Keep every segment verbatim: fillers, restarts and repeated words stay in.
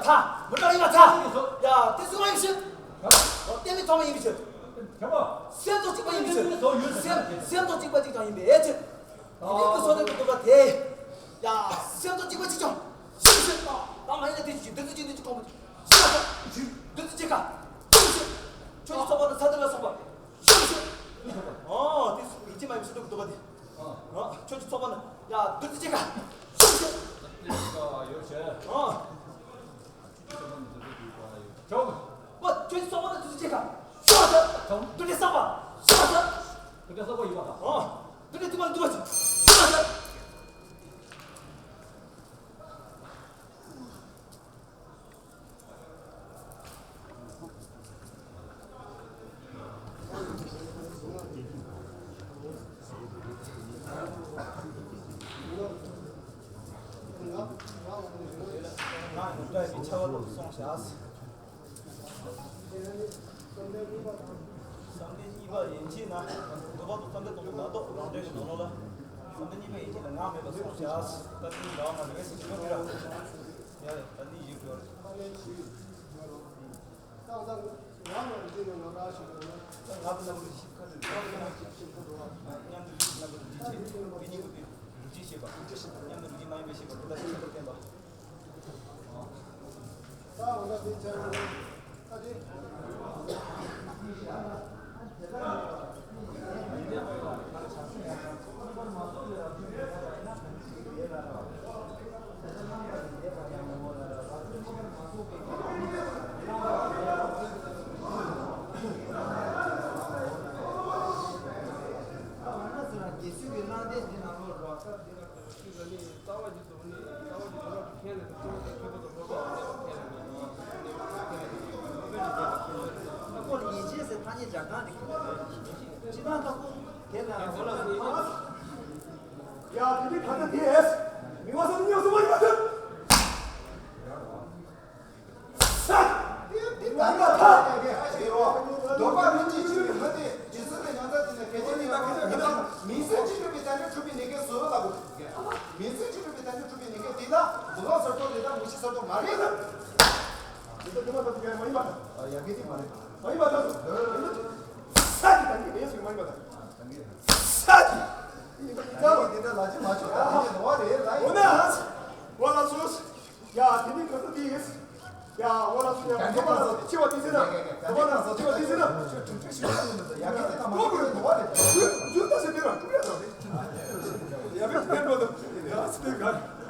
ཚ། མི་དྲག་ཡིན་པ་ཚ། ཡ། དེ་སུ་མ་ཡིན་ཕྱིར། བསྟན་པའི་ཚོགས་མ་ཡིན་པའི་ཕྱིར། སེམས་ཚོགས་གཅིག་པ་ཡིན་པའི་ཕྱིར། སེམས་སེམས་ཚོགས་གཅིག་པ་གཅིག་ཀྱང་ཡིན་པའི་ཕྱིར། དེ་ནི་ཀུན་སློང་དེ་ཀུན་རྟོག་པ་དེ། ཡ། སེམས་ཚོགས་གཅིག་པ་གཅིག་ཀྱང་ཡིན་པའི་ཕྱིར། ད་མ་ཡིན་ན་དེ་ཅི་བདུད་རྩི་ཅི་འདུལ་གྱི་གོང་བུ་ཞི་བ་ཟེར། བདུད་རྩི་ཅི་ག་ཡིན་པའི་ཕྱིར། ཆོས་ཀྱི་ཚོགས་པ་ནི་ཚ་དུད་ལ་སོགས་པ་ཞི་བ་ཟེར། ཨོ། དེ་ཡིན་གཅིག་མ་ཡིན་པའི་ཀུན་སློང་དེ་ཀུན་རྟོག་པ་དེ། ཨོ། ཆོས་ཀྱི་ཚོགས་པ་ནི་ཡ་བདུད་རྩི་ཅི་ག་ཡིན་པའི་ཕྱིར། ཨོ། ཨོ། ཁྱོད་ཀྱི་སོག་པ་དང་དུས་ཚོད་ཅི་ག་ཤོག་ཟེར། དུས་དྲན་བསགས་པ་ཤོག་ཟེར། དུས་དྲན་བསགས་པ་ཡིན་པ་དང་། ཨོ། དུས་དྲན་དུས་མ་འདུག་པ་ཅིག་ཤོག་ཟེར། ང་ཡང་བཀྲ་ཤིས་ཆར་པ་ལྟ་བུ་སོང་ཤག་བསམ་གཏན་གཉིས་པ་ཡན་ཆད་ན། འདོད་པ་དང་བསམ་གཏན་སྟོང་པའི་མ་གཏོགས་རང་འབྲས་ཀྱི་ནང་ལོགས་ལ། བསམ་གཏན་གཉིས་པ་ཡན་ཆད་ན་ངག་མེད་པ་སོང་ཤག་ད་དེ་ནི་འདྲ་བ་མ་རེད་པས་ཟེར་གྱི་ཡོད་རེད། ཡ་ཡ། ད་ནི་ཡིག་འབྲི་བ་རེད། ད་ང་ད་ང་མ་རེད་ཅེས་ནས་ང་ར་ཞིག་རེད་ན། ད་ང་ད་ན་མ་རེད་ཞིག་ཁ་ཏོན་ཁ་ཏོན་ཞིག་ཞིག་ཁ་ཏོན་མཉམ་དུ་རིགས་ཀྱི་རྣམ་པ་དང་འདྲིས་བྱེད། དེ་གཉིས་པོ་དེ་རིགས་ཀྱི་ཤེས་པ། རིགས་ཀྱི་ཤེས་པ་མཉམ་དུ་རིགས་ཀྱི་མ་ཡིན་པའི་ཤེས་པ་དེ་ལ་ཤེས་པར་བསྟན་པ། ད་འོ་ན་དེ་ཆ་ཡོད་ན་ད་དེ། ཡ། དེ་ནས་ད་ཁོ་དེ་ལ་འོ་ལ་སོང་། ཡ། དེ་ནས་ད་ལྟ་དེ་མི་བ་སོང་ཉོ་སོང་བ་ཡིན་པ་ཐུབ། ས། དེ་དེ་ད་ཡིན་པ་ཐ། འདོད་པ་རིན་ཆེན་ཆུ་ཡི་ལྷ་སྟེ། རྗེ་བཙུན་པའི་མྱང་འདས་དེ་ནས་གལ་ཆེན་ནི་ཡིན་པ། མིང་སྲིད་ཅི་འགྲུབ་པའི་དལ་འབྱོར་འཁྲུལ་པའི་ནད་ཀྱིས་གསོ་བ་ལ་གོ། མིང་སྲིད་ཅི་འགྲུབ་པའི་དལ་འབྱོར་འཁྲུལ་པའི་ནད་ཀྱིས་དེ་ལ་འདུ་ཁང་ཟེར་ཐོག་རེ་དང་མུ་ཤི་ཟེར་ཐོག་མ་རེད་ལ། དེ་ལྟར་དེ་མ་ཐག་ཏུ་ཡོད་མ་ཡིན་པ་དང་། ཡ་གི་ཅིག་མ་རེད། མ་ཡིན་པ་དང་། ས་ཀྱི་དང་གི་མེད་ཟེར་མ་ཡིན་པ་དང་། ས་ཀྱི། ཡིན་པ་ཡིན་ཙང་། དེ་འདྲ་ལ་ཅི་མ་ཆོག་ད་དེ་ནི་ནོར་བ་རེད་ལ་ཡིན། འོ་ན། འོ་ལ་སོ། ཡ་དེ་ནི་ག་ཚོད་དེ་ཡིན། ཡ་འོ་ལ་སོ་ཡ་ག་འདི་མ་ཟ། ཆེ་བ་དེ་ཟེར་ན། ག་འདི་མ་ཟ། ཆེ་བ་དེ་ཟེར་ན། ཡ་གི་དེ་ད་མ་ནོར་བ་རེད། ནོར་བ་རེད། ཡ་བེད་དེ་མ་ད། ཡ་བེད་དེ་མ་ད། ཡ་སི་དེ་ག།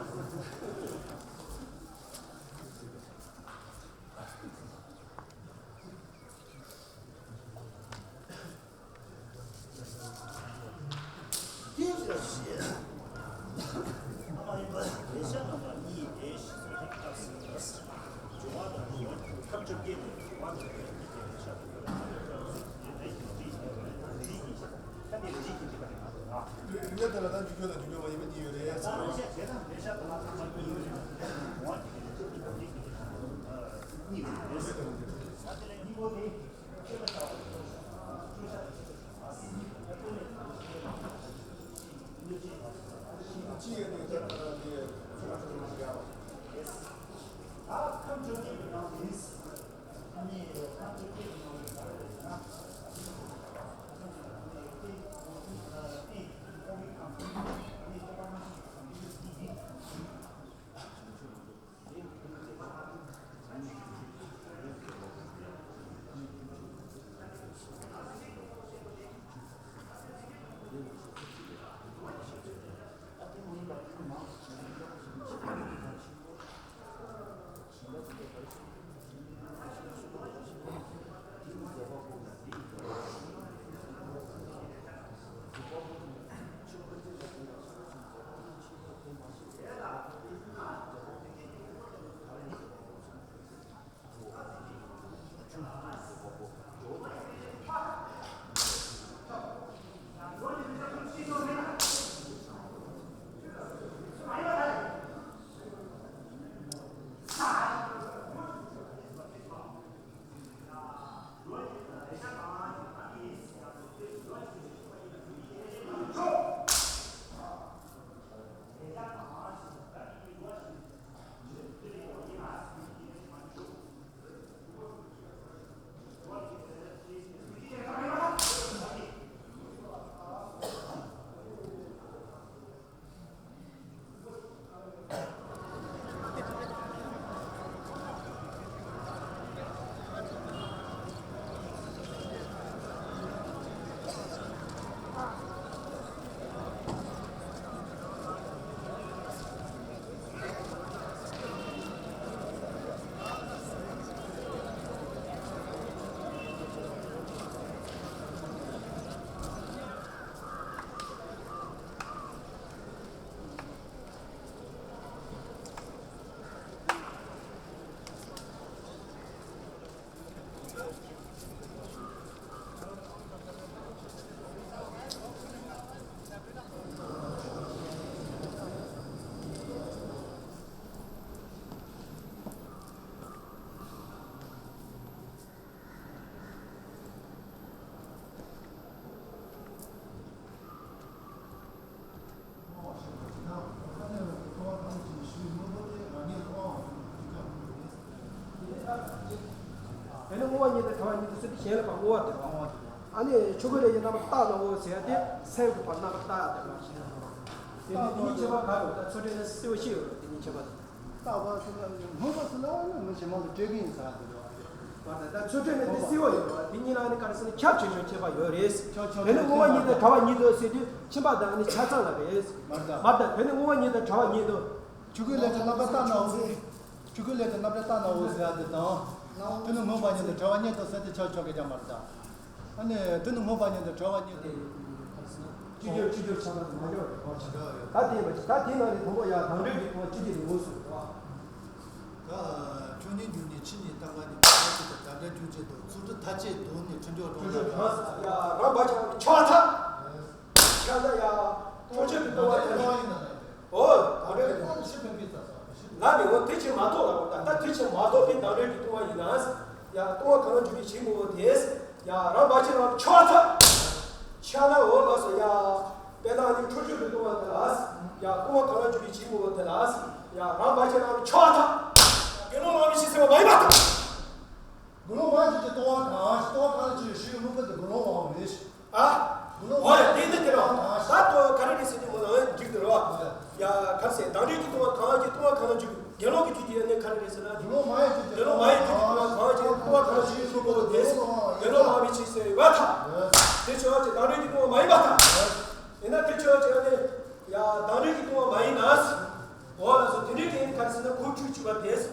གཞན་ལ་བ་བསྔོ་བ་དེ་རེད་བ། ཨ་ནི་ཆོ་གའི་ལས་ཀྱི་རྣམ་པར་བརྟགས་གནང་ངོ་ཟེར་ཡ་དེ་སེམས་ཀྱི་བར་རྣམ་པར་བརྟགས་ཡ་དེ་རེད་བ། དེ་ནི་དེ་གཉིས་ཁྱད་པར་ག་རེ་ཡོད། ད་ཚུལ་ཁྲིམས་ལ་གསལ་བོ་ཤེས་ཡོད་རེད། དེ་གཉིས་ཁྱད་པར་དེ། བརྟགས་པ་ཚུལ་ལ་བསྔོ་བ་ཚུལ་ལ་ནི་མི་ཕྱི་མ་ལ་སྤྲད་གི་ཡིན་ཟེར་ཡ་དེ་རེད་བ། བར་དང་ད་ཚུལ་ཁྲིམས་ནི་དེ་གསལ་བོ་ཡོད་རེད་བ། དེ་གཉིས་ལ་ནི་ག་རེ་ཟེར་ན་ཁྱབ་ཆེ་ཆུང་ཁྱད་པར་ཡོད་རེད། ཁྱབ་ཆེ་དེ་ནི་ཆུང་བསྔོ་བ་ཉིད་དང་བྲལ་བ་ཉིད་དུ་ཟེར་དུས་ཁྱིམ་པ་དང་ནི་ཆ་ཚང་ལ་རེད། མར་དང་། མར་དང་དེ་ནི་བསྔོ་བ་ཉིད་དང་བྲལ་བ་ཉིད་དུ། ཆོ་གའི་ལས་ཀྱི་རྣམ་པར་བརྟགས་གནང་ངོ་ཟེར། ཆོ་གའི་ལས་ཀྱི་རྣམ་པར་བརྟགས་གནང་ངོ་ཟེར་ཡ་དེ་དང་། དེ་ནི་བསྔོ་བ་ཉིད་དང་བྲལ་བ་ཉིད་དུ་ཟེར་དུས་ཁྱབ་ཆོག་གི་ཀྱང་མར་དང་། ཨ་ནི་དེ་ནི་བསྔོ་བ་ཉིད་དུ་བྲལ་བ་ཉིད་དུ། ཅི་འགྱུར་ཅི་འགྱུར་ཆགས་པ་དང་མ་འགྱུར་བ་དེ་གོ་ཆགས། ད་དེ་ཡིན་པ་ཅི། ད་དེའི་ནང་ནས་དང་པོ་ཡ་བདག་འབྲེལ་གྱི་ལྟུང་བ་ཅི་བྱེད་དེ་ངོས་སུ་རེད་བ། ད་ཁྱོད་ཉིད་འགྱུར་ནས་ཕྱི་ཉིད་བཏང་བ་ནི་བདག་ཅེས་དང་བདག་འབྲེལ་རྒྱུ་བྱེད་དོ། ཚུལ་ཁྲིམས་ཐ་ཆད་དོན་ནི་ཁྲིམས་སྦྱོར་རང་ལ་རག་ཡ་རང་བ་ཆགས་ཆགས་ཐལ། ཆགས་ན་ཡ་ཁྱོད་ཆོས་ཀྱི་ལྟུང་བ་དེ་ལ། ཨོ་བདག་འབྲེལ་གྱི་ལྟུང་བ་ཞིག་ཕན་པའི་ཚ་ཚ་ཞིག་ལ་ནི་འོ་དེ་ཕྱིར་མ་གཏོགས་ལ་འོ་ད་ལྟ་དེ་ཕྱིར་མ་གཏོགས་པའི་བདག་འབྲེལ་གྱི་ལྟུང་བ་ཡིན་ན། ཡ་ལྟུང་བ་གང་ལ་འཇུག་པའི་ཕྱིར་མི་འོ་དེས། ཡ་རང་བ་ཆེ་རང་ཆགས་ཐལ། ཆགས་ན་འོ་ལགས་སོ་ཡ། དཔེར་ན་ནི་འཁྲུལ་རྒྱུ་ལུས་ལྟུང་བ་དེ་ལ། ཡ་ལྟུང་བ་གང་ལ་འཇུག་པའི་ཕྱིར་མི་འོ་དེ་ལ། ཡ་རང་བ་ཆེ་རང་ཆགས་ཐལ། དགེ་སློང་བླ་མའི་ཕྱིར་ཟེར་བ་མ་ཡིན་པ་དང་། དགེ་སློང་མ་ཡིན་གྱི་ལྟུང་བ་གང་ཞིག་ལྟུང་བ་གང་ལ་འཇུག་པའི་ཕྱིར་མི་འོ་དེ་དགེ་སློང་བའང་མེད། ཨ། འོ་ཡ་དེ་ནི་དེ་རེད་བ། ད་ལྟོ་ག་རེ་རེད་ཟེར་དུས་མོ་ལ་འཇིག་དེ་རེད་བ། ཡ་ག་རེ་ཟེར་བདག་འབྲེལ་གྱི་ལྟུང་བ་གང་ཞིག་ལྟུང་བ་གང་ལ་འཇུག་དགེ་སློང་གི་རྒྱུད་ཀྱི་ཡོན་ཏན་ག་རེ་རེད་ཟེར་ན། དགེ་སློང་མ་ཡིན་རྒྱུད་ཀྱི་ལྟུང་བ་གང་ཞིག་ལྟུང་བ་གང་ལ་འཇུག་པའི་ཕྱིར་མི་འོ་དེས། དགེ་སློང་བླ་མའི་ཕྱིར་ཟེར་བ་དང་། དེ་ཆོས་ཅན་བདག་འབྲེལ་གྱི་ལྟུང་བ་མ་ཡིན་པ་དང་། ཡིན་ན་དེ་ཆོས་ཅན་ནི། ཡ་བདག་འབྲེལ་གྱི་ལྟུང་བ་མ་ཡིན་ན། འོ་ལགས་སོ། དེ་འདྲའི་རྐྱེན་ག་རེ་ཟེར་ན་ཁོ་ཁྱུ་གཅིག་པ་དེས།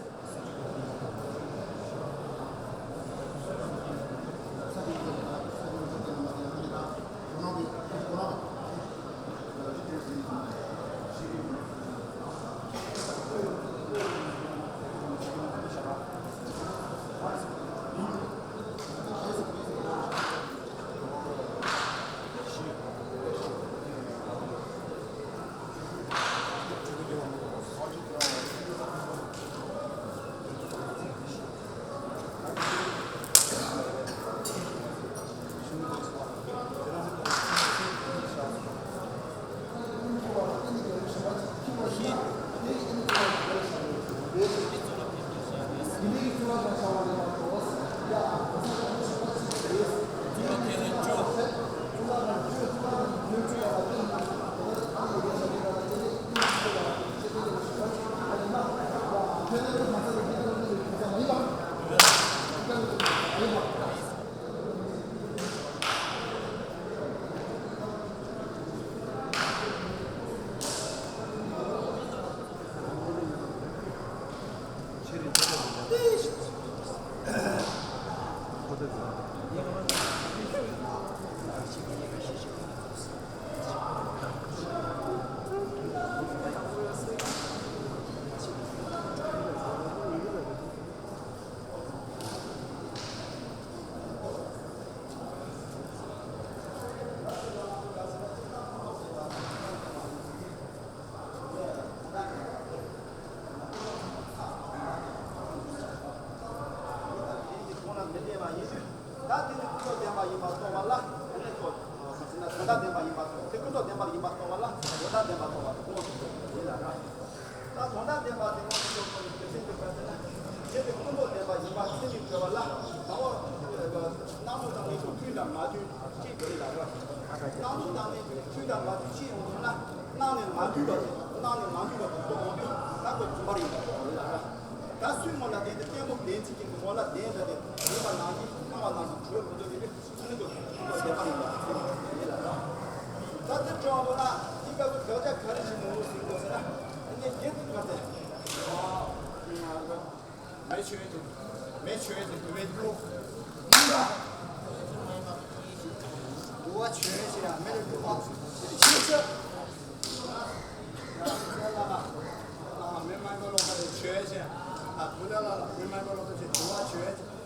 ད་དེ་ནི་ཀུན་རྟོག་བདེན་པ་ཡིན་པར་རྟོགས་པ་ལ། དེ་ནི་ཐོབ། མ་ཟིན་ན་དོན་དམ་བདེན་པ་ཡིན་པར་རྟོགས། དེ་ཀུན་རྟོག་བདེན་པ་ཡིན་པར་རྟོགས་པ་ལ་དོན་དམ་བདེན་པར་རྟོགས་པ་དེ་ཁོ་ན་ཡིན་ལ་ར། ད་དོན་དམ་བདེན་པ་དེ་ངོ་སྤྲོད་ཡོད་པ་ནི་དེ་སེམས་ཀྱི་བཀའ་སྩལ་ན། དེ་ནི་ཀུན་རྟོག་བདེན་པ་ཡིན་པ་སེམས་ཉིད་གྲོལ་བ་ལ། ད་འོ། སྣང་ཚུལ་དང་ནི་མཐུན་དང་མ་མཐུན་ཅེས་འདོད་ལ་ར། སྣང་ཚུལ་དང་ནི་མཐུན་དང་མ་མཐུན་ཅེས་ཡོང་དུས་ན། སྣང་ནས་མ་མཐུན་པ་དེ་སྣང་ནས་མ་མཐུན་པ་དེ་རྟོགས་འོང་དུས་ད་ཁོ་རྫུན་པ་ཡིན་པ་འདོད་ལ་ར། ད་སུས་ངོ་ལ་བདེན་དེ་གཏན་པོ་བདེན་ཚིག་གི་ངོ་ལ་བདེན་ལ་དེ་ཡིན་པ་ནང་བཞིན་སྣང་བ་ནང་བཞིན་གྲོལ་མི་འདོད་པའི་ཚུལ་དུ་བདེན་པ་ཡིན་པ་ཡིན་ལ་ར། ད་དེ་དྲང་པོ་ན་དེ་སྐབས་སུ་དགག་བྱ་ག་རེ་བྱས་ནས་ངོ་ཟིན་དགོས་ཟེར་ན། ཨ་ནི་རྒྱན་དུ་བཀར་ཏེ། མེ་ཆོས་ཏེ། མེ་ཆོས་ཏེ་དུ་བའི་ཏུ། དུ་བ་ཆོས་ཅན་མེ་ལས་དུ་བ་ཆོས་ཅན། མེ་མ་ཡིན་པ་ལོག་པ་ཆོས་ཅན། དུ་ལ་ལ་ལ་མེ་མ་ཡིན་པ་ལོག་པ་ཆོས་དུ་བ་ཆོས་ཅན།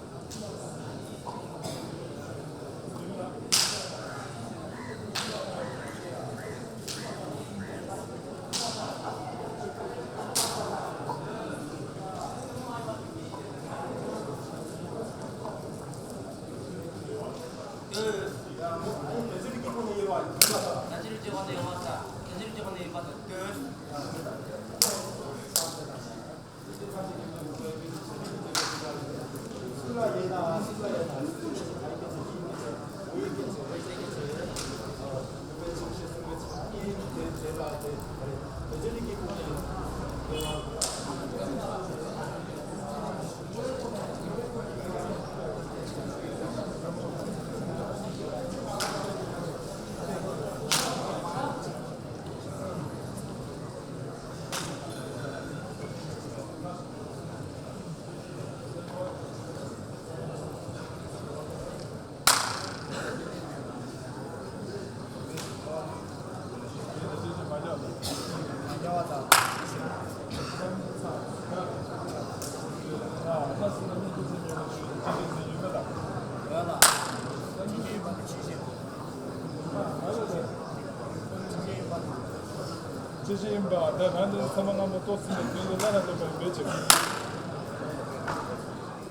ཅི་ཞིག་ཡིན་པ་ད་རང་ནི་ཚང་མ་རྣམ་པ་རྟོགས་ཟིན་པའི་དོན་དུ་བླ་ན་མེད་པའི་འབད་ཅིང་།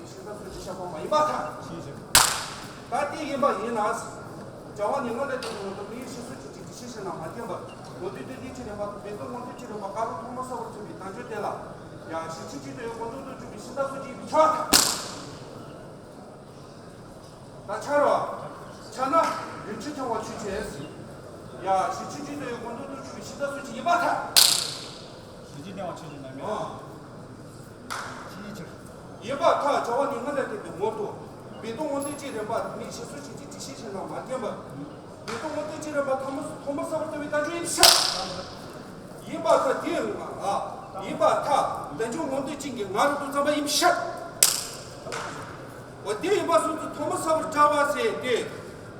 ཤིང་རྟ་སོགས་ཀྱི་ཤ་སྤངས་པ་ཡིན་པར་ཐལ། ཞེས་བྱ། ད་དེ་ཡིན་པ་ཡིན་ན། བྱ་བ་ཉེར་ལྔ་ལས་བརྟེན་པའི་ངོ་བོ་མིའི་ཤེས་སོགས་ཀྱི་ཅིག་ཏུ་ཤེས་བཞིན་ལ་མ་བརྟེན་པར་ངོ་བསྟོད་དོན་གཅིག་རན་པ་དང་སྦས་དོན་ངོ་བསྟོད་གཅིག་རན་པ་ག་རུ་ཐོག་མ་གསལ་བར་ཐོན་པའི་དལ་འབྱོར་དེ་ལ་ཡང་གཞི་ཆེན་གཅིག་ཏུ་ཡོད་ཀུན་རྟོག་ཏུ་གྱུར་པའི་ཤིང་རྟ་སོགས་ཀྱིས་མི་ཁྱབ་པར་ཐལ། ད་ཆ་རོ། ཆ་ན། རིན་ཆེན་ཕྲེང་བ་ཆོས་ཅན། ཡ། གཞི་ཆེན་གཅིག་ཏུ་ཡོད་ཀུན་རྟོག་ཏུ་གྱུར་པའི་ཤིང་རྟ་སོགས་ཀྱིས་ཡིན་པར་ཐལ། གཞི་ཆེན་ཕྲེང་བ་ཆོས་ཅན་ནམ་ཡང་། ཨ། ཅིའི་ཕྱིར། ཡིན་པར་ཐལ། བྱ་བ་ཉེར་ལྔ་ལས་བརྟེན་པའི་ངོ་བོ་དང་། སྦས་དོན་ངོ་བསྟོད་གཅིག་རན་པ་མིའི་ཤེས་སོགས་ཀྱི་ཅིག་ཏུ་ཤེས་བཞིན་ལ་མ་བརྟེན་པར། སྦས་དོན་ངོ་བསྟོད་གཅིག་རན་པ་ཐོག་མ་ཐོག་མ་གསལ་བར་ཐོན་པའི་དལ་འབྱོར་ཡིན་པར་ཐལ། ཡིན་པར་ཐལ། དེའི་ངང་ལ། ཡིན་པར་ཐལ། དལ་འབྱོར་ངོ་བསྟོད་གཅིག་གི་ངང་རུ་དུ་བརྩམས་པ་ཡིན་པར་ཐལ། འོ་དེ་ཡིན་པ་སོང་ཙང་ཐོག་མ་གསལ་བར་བྱ་བ་ཟེར་ཏེ།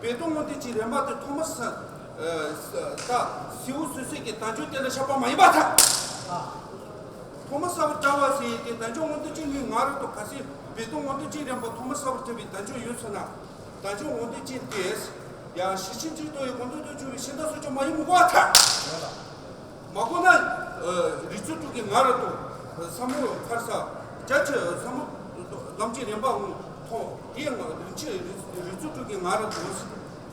སྦས་དོན་ངོ་བསྟོད་གཅིག་རན་པ་དེ་ཐོག་མ་གསལ། ཨ། ད་གསལ་བོ་སོ་སོ་གི་དལ་འབྱོར་དེ་ལ་བཞག་པ་མ་ཡིན་པར་ཐལ། ཐོག་མ་གསལ་བར་བྱ་བ་ཟེར་ཏེ་དལ་འབྱོར་ངོ་བསྟོད་གཅིག་གི་ངང་རུ་དུ་ག་ཟེར་སྦས་དོན་ངོ་བསྟོད་གཅིག་རན་པ་ཐོག་མ་གསལ་བར་བྱ་བའི་དལ་འབྱོར་ཡོད་ཚོད་ན། དལ་འབྱོར་ངོ་བསྟོད་གཅིག་དེ། ཡང་གཞི་ཆེན་གཅིག་ཏུ་ཡོད་ཀུན་རྟོག་ཏུ་གྱུར་པའི་ཤིང་རྟ་སོགས་ཀྱིས་མ་ཡིན་མི་གོ་བར་ཐལ། མ་གོ་ན། ཨ། རིགས་ཚོགས་དྲུག་གི་ངང་རུ་དུ། ཟབ་མོ་ཁར་ས། རྒྱ་ཆེ། ཟབ་མོ་ལམ་གྱི་རིམ་པ་འོང་ཐོག་དེའི་ངང་རིགས་ཆེ་རིགས་ཚོགས་དྲུག་གི་ངང་རུ་དུ།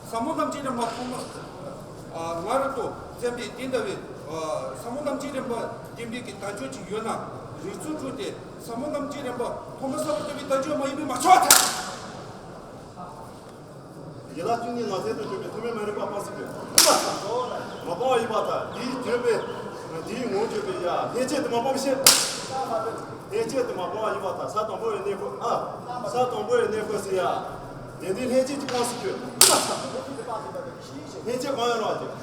ཟབ་མོ་ལམ་གྱི་རིམ་པ་ཐོག་མ། ཨ། ངང་རུ་དུ་བཙན་པས་དེ་འདྲ་བའི། ཨ། ཟབ་མོ་ལམ་གྱི་རིམ་པ་བསྟན་པའི་གི་དལ་འབྱོར་ཅིག་ཡོད་ན། རིགས་ཚོགས་དྲུག་དེ་ཟབ་མོ་ལམ་གྱི་རིམ་པ་ཐོག་མ་གསལ་བར་བྱ་བའི་དལ་འབྱོར་མ་ཡིན་པས་མ་ཆགས་པར་ཐལ། ཡན་ལག་བཅུ་གཉིས་ནང་ཚན་དུ་གྱུར་པའི་ཐོག་མའི་མ་རིག་པ་སྤངས་ཟིན་པས་མ་ཡིན་པར་ཐལ། མ་སྤངས་པ་ཡིན་པར་ཐལ། དེའི་བརྗོད་པའི། དེའི་ངོ་བརྗོད་པའི་ཡ་ལྷན་སྐྱེས་དེ་མ་སྤངས་པའི་ཕྱིར། ལྷན་སྐྱེས་དེ་མ་སྤངས་པ་ཡིན་པར་ཐལ། ས་དང་པོ་ཡི་གནས་སྐབས། ཨ། ས་དང་པོ་ཡི་གནས་སྐབས་སུ་ཡ། དེ་འདི་ལྷན་སྐྱེས་ཀྱིས་སྤངས་ཟིན་པས་མ་ཡིན་པར་ཐལ། ལྷན་སྐྱེས་གང་ཡང་རང་གི།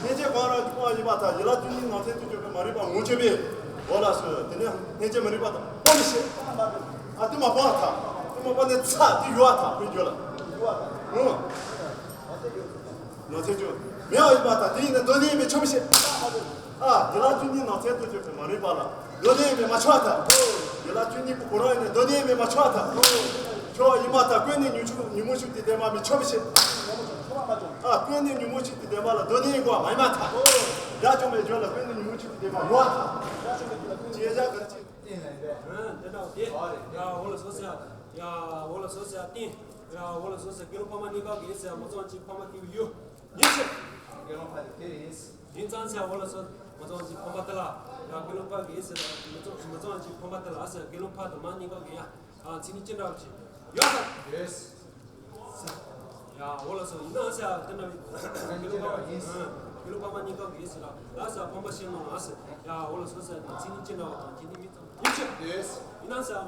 ལྷན་སྐྱེས་གང་ཡང་རང་གིས་སྤངས་པ་ཡིན་པར་ཐལ། ཡན་ལག་བཅུ་གཉིས་ནང་ཚན་དུ་གྱུར་པའི་མ་རིག་པ་ངོ་བརྗོད་པས། འོ་ལགས་སོ། དེ་ནས་ལྷན་སྐྱེས་མ་རིག་པ་དང་སྤངས་པའི་ཕྱིར། ཨ། དེ་མ་སྤངས་པར་ཐལ། དེ་མ་སྤངས་ནས་ཚ་དེ་ཡོད་པར་ཐལ། བོད་བརྗོད་ལ། ཨོ། ནང་ཚན་བརྗོད། མེད་པ་ཡིན་པར་ཐལ། དེ་ཡིན་ན་མདོ་སྡེ་ཡིན་པས་ཆོག་པའི་ཕྱིར། ཨ། ཡན་ལག་བཅུ་གཉིས་ནང་ཚན་དུ་གྱུར་པའི་མ་རིག་པ་ལ་མདོ་སྡེ་ཡིན་པས་མ་ཆགས་པར་ཐལ། ཡན་ལག་བཅུ་གཉིས་པོ་ཁོ་རང་ཡིན་ན་མདོ་སྡེ་ཡིན་པས་མ་ཆགས་པར་ཐལ། ཆོག་པ་ཡིན་པར་ཐལ། ཀུན་ནས་ཉོན་ཆུང་ཉོན་མོངས་ཤུགས་དེ་ལྡན་པ་མི་ཆོག་པའི་ཕྱིར། ཨ། ཀུན་ནས་ཉོན་མོངས་ཤུགས་དེ་ལྡན་པ་ལ་མདོ་སྡེ་ཡིན་དགོས་པ་མ་ཡིན་པར་ཐལ། དགྲ་བཅོམ་པའི་རྒྱུད་ལ་ཀུན་ནས་ཉོན་མོངས་ཤུགས་དེ་ལྡན་པ་ཡོད་པར་ཐལ། ཅེས་བྱ་ག་རེ་བྱེད། ཨ། དེ་འདྲ་བ་དེ། ཡ། འོ་ལགས་སོ་ཟེར། ཡ། འོ་ལགས་སོ་ཟེར། ཏིང་། ཡ། འོ་ལགས་སོ་ཟེར། དགེ་སློང་ཕ་མ་གཉིས་ཀ་གིས་ཟེར། མི་གཙང་བ་ཅིག་ཕ་མ་དེ་ཡོད། ཡིན་ཟེར། དགེ་སློང་ཕ་དེ་དེ་ཡིན། ཡིན་ཙང་ཟེར། འོ་ལགས་སོ། མི་གཙང་བ་ཅིག་ཕ་མ་དེ་ལ། ཡ། དགེ་སློང་ཕ་གིས་ཟེར། མི་གཙང་མི་གཙང་བ་ཅིག་ཕ་མ་དེ་ལ་ཟེར། དགེ་སློང་ཕ་དང་མ་གཉིས་ཀ་གིས་ཡ། ཨ། མཚན་ཉིད་ཅི་འདྲ་བ་ཅིག་ཡོད་ཟེར། ཡོད། ཡ། འོ་ལགས་སོ། ཡིན་ན་ཟེར། དེ་འདྲ་བའི་དགེ་སློང་ཕ་མ། ཨ། དགེ་སློང་ཕ་མ་གཉིས་ཀ་གིས་ཟེར་ལ། ཡ་ཟེར། ཕ་མ་ཤེས་ནོ་ལ་ཟེར། ཡ། འོ་ལགས་སོ་ཟེར། མཚན་ཉིད་ཅི་འདྲ་བ་དང་དེ་ནི་མི་གཙང་བ་ཡིན་ཟེར། ཡིན་ན་ཟེར།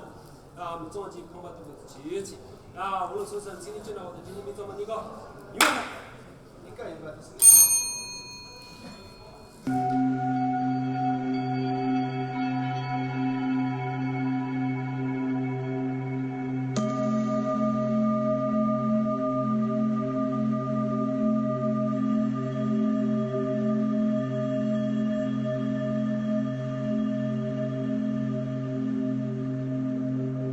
ཡ། མི་གཙང་བ་ཅིག་ཕ་མ་དེ་མོ་ཅིག་ཡོད་ཅེས། ཡ། འོ་ལགས་སོ་ཟེར། མཚན་ཉིད་ཅི་འདྲ་བ་དང་དེ་ནི་མི་གཙང་བ་གཉིས་ཀ་ཡིན་པ་དང་། གཉིས་ཀ་ཡིན་པ་དེ་ཟེར།